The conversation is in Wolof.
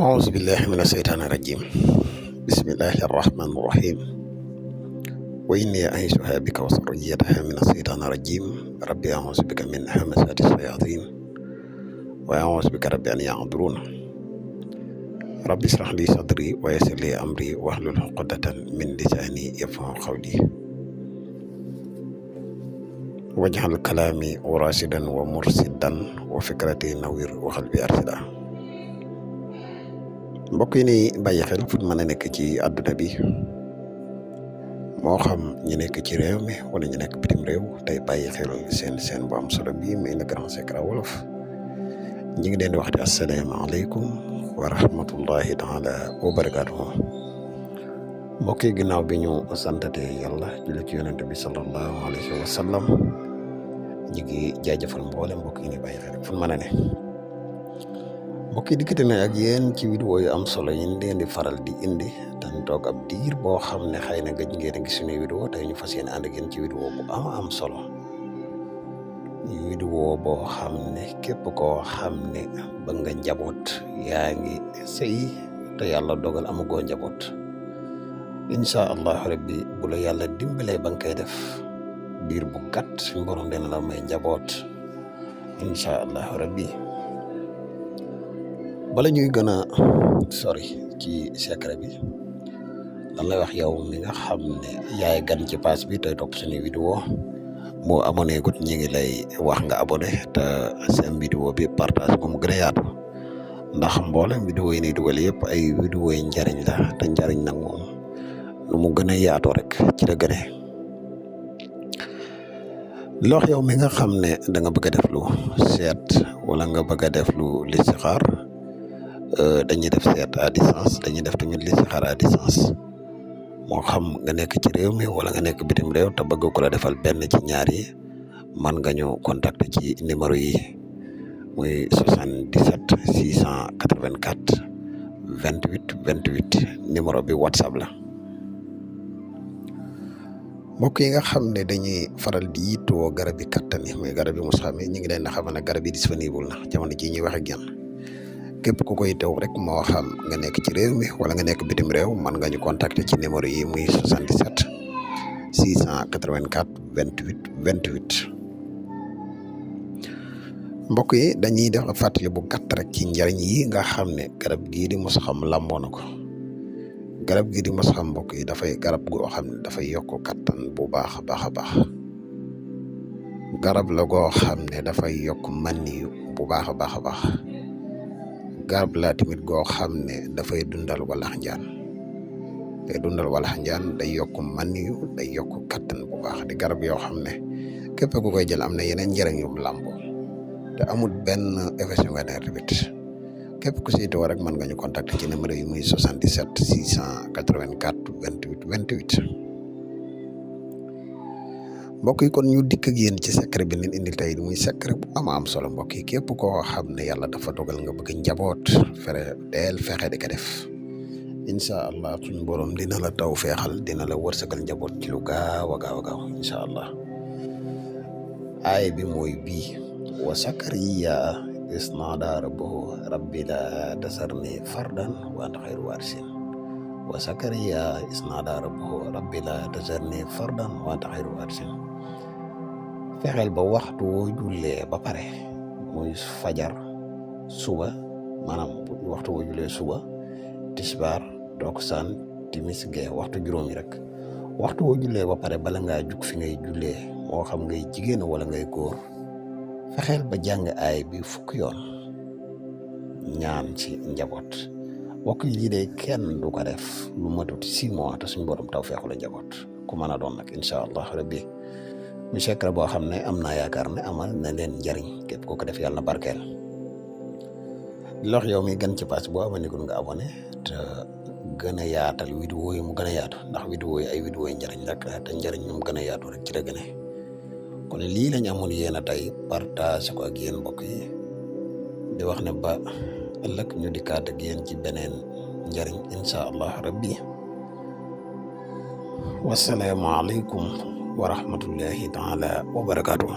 أعوذ بالله من الشيطان الرجيم. بسم الله الرحمن الرحيم. وإني أعيذها بك وذريتها من الشيطان الرجيم. ربي أعوذ بك من همزات الشياطين وأعوذ بك ربي أن يحضرون. ربي اشرح لي صدري ويسر لي أمري واحلل عقدة من لساني يفقهوا قولي واجعل كلامي راشدا ومرشدا وفكرتي نوير وقلبي أرشدا. mbokk yi ni bàyyi xel fu mën a nekk ci àdduna bi moo xam ñu nekk ci réew mi wala ñu nekk bitim réew tey bàyyi xel seen bu am solo bi muy le grand secret wolof ñi ngi leen di wax di asalaamaaleykum wa rahmatullahi taala wa barakaatuhu. mbokk yi ginnaaw bi ñu santate yàlla julli ci yonent bi sallallahu alayhi wa sallam ñi ngi jaajëfal mboole mbokk yi ni bàyyi xel fu mën a ne. mbokk yi dikkati na ak yéen ci vidéo yu am solo yi leen di faral di indi te ñu toog ab diir boo xam ne xëy na gëj ngeen a gis suñuy vidéo tey ñu fas yéene ànd ak yéen ci vidéo bu am solo vidéo boo xam ne képp koo xam ne bëgg nga njaboot yaa ngi sëy te yàlla dogal amagoo njaboot incha allahu rabbi bu la yàlla dimbalee ba nga koy def diir bu gàtt suñu borom dina la may njaboot incha allahu rabbi. bala ñuy gën a sori ci secret bi lan lay wax yow mi nga xam ne yaay gan ci page bi tey topp suñuy vidéo boo abonné gut ñi ngi lay wax nga abonné te seen vidéo bi partage ko mu gën a yaatu ndax mboolem vidéo yi ni dugal yëpp ay vidéo yi njariñ la te njariñ nag moom lu mu gën a yaatoo rek ci la gëne loox yow mi nga xam ne da nga bëgg a def lu seet wala nga bëgg a def lu listixaar dañuy def seet à distance dañuy def tamit listixaar à distance moo xam nga nekk ci réew mi wala nga nekk bitim réew te bëgg ko la defal benn ci ñaar yi man nga ñu contacter ci numéro yi muy 77 684 28 28 numéro bi WhatsApp la. mbokk yi nga xam ne dañuy faral di yittewoo garab yi kattan yi muy garab yi mos xamee ñu ngi leen di xamal ne garab yi disponible na jamono jii ñuy wax ak yéen képp ku koy teew rek moo xam nga nekk ci réew mi wala nga nekk bitim réew mën nga ñu contacter ci numéro yi muy 77 684 28 28. mbokk yi dañuy def fàttali bu gàtt rek ci njariñ yi nga xam ne garab gii di mos xam lamboo na ko. garab gii di mos xam mbokk yi dafay garab goo xam ne dafay yokk kattan bu baax a baax garab la goo xam ne dafay yokk maniyu bu baax a baax garab la tamit goo xam ne dafay dundal walax njaan day yokk maniyu day yokk kattan bu baax di garab yoo xam ne képp ku koy jël am na yeneen njëriñ yu làmboo te amul benn effet secondaire tamit képp ku siitoo rek mën nga ñu contacter ci numéro yi muy 77 684 28 28. mbokk yi kon ñu dikk ak yéen ci secret bi leen indil tey muy secret bu am solo mbokk yi képp koo xam ne yàlla dafa dogal nga bëgg njaboot fexe di ko def incha allah suñu borom dina la taw feexal dina la wërsëgal njaboot ci lu gaaw a gaaw incha allah. aay bi mooy bii wa sakariya isnada rabbahu rabbi la tasarni fardan wa anta xayru waarisiin wa sakariya isnada rabbahu rabbi la tasarni fardan wa anta xayru waarisiin. fexeel ba waxtu woo jullee ba pare muy fajar suba maanaam waxtu woo jullee suba tisbaar takkusaan timis gee waxtu juróomi rek waxtu woo jullee ba pare bala ngaa jug fi ngay jullee moo xam ngay jigéen wala ngay góor fexeel ba jàng aay bi fukki yoon ñaan ci njaboot. mbokk yi lii de kenn du ko def lu matut 6 mois te suñu borom taw feexu la njaboot ku mën a doon nag incha allah rabbi mu secret boo xam ne am naa yaakaar ne amal na leen njariñ képp koo ko def yàlla na barkeel. lox yow mi gën ci page boo abonné nga abonné te gën a yaatal vidéo yi mu gën a yaatu ndax vidéo yi ay vidéo yi njariñ rek te njariñ ñu mu gën a yaatu rek ci la gëne kon lii lañ amoon yéen a tey partage ko ak yéen mbokk yi di wax ne ba ëllëg ñu dikkaat ak yéen ci beneen njariñ incha allah rabbi. wasalaamu aleykum wa rahmatullahi taala wa barakaatuh.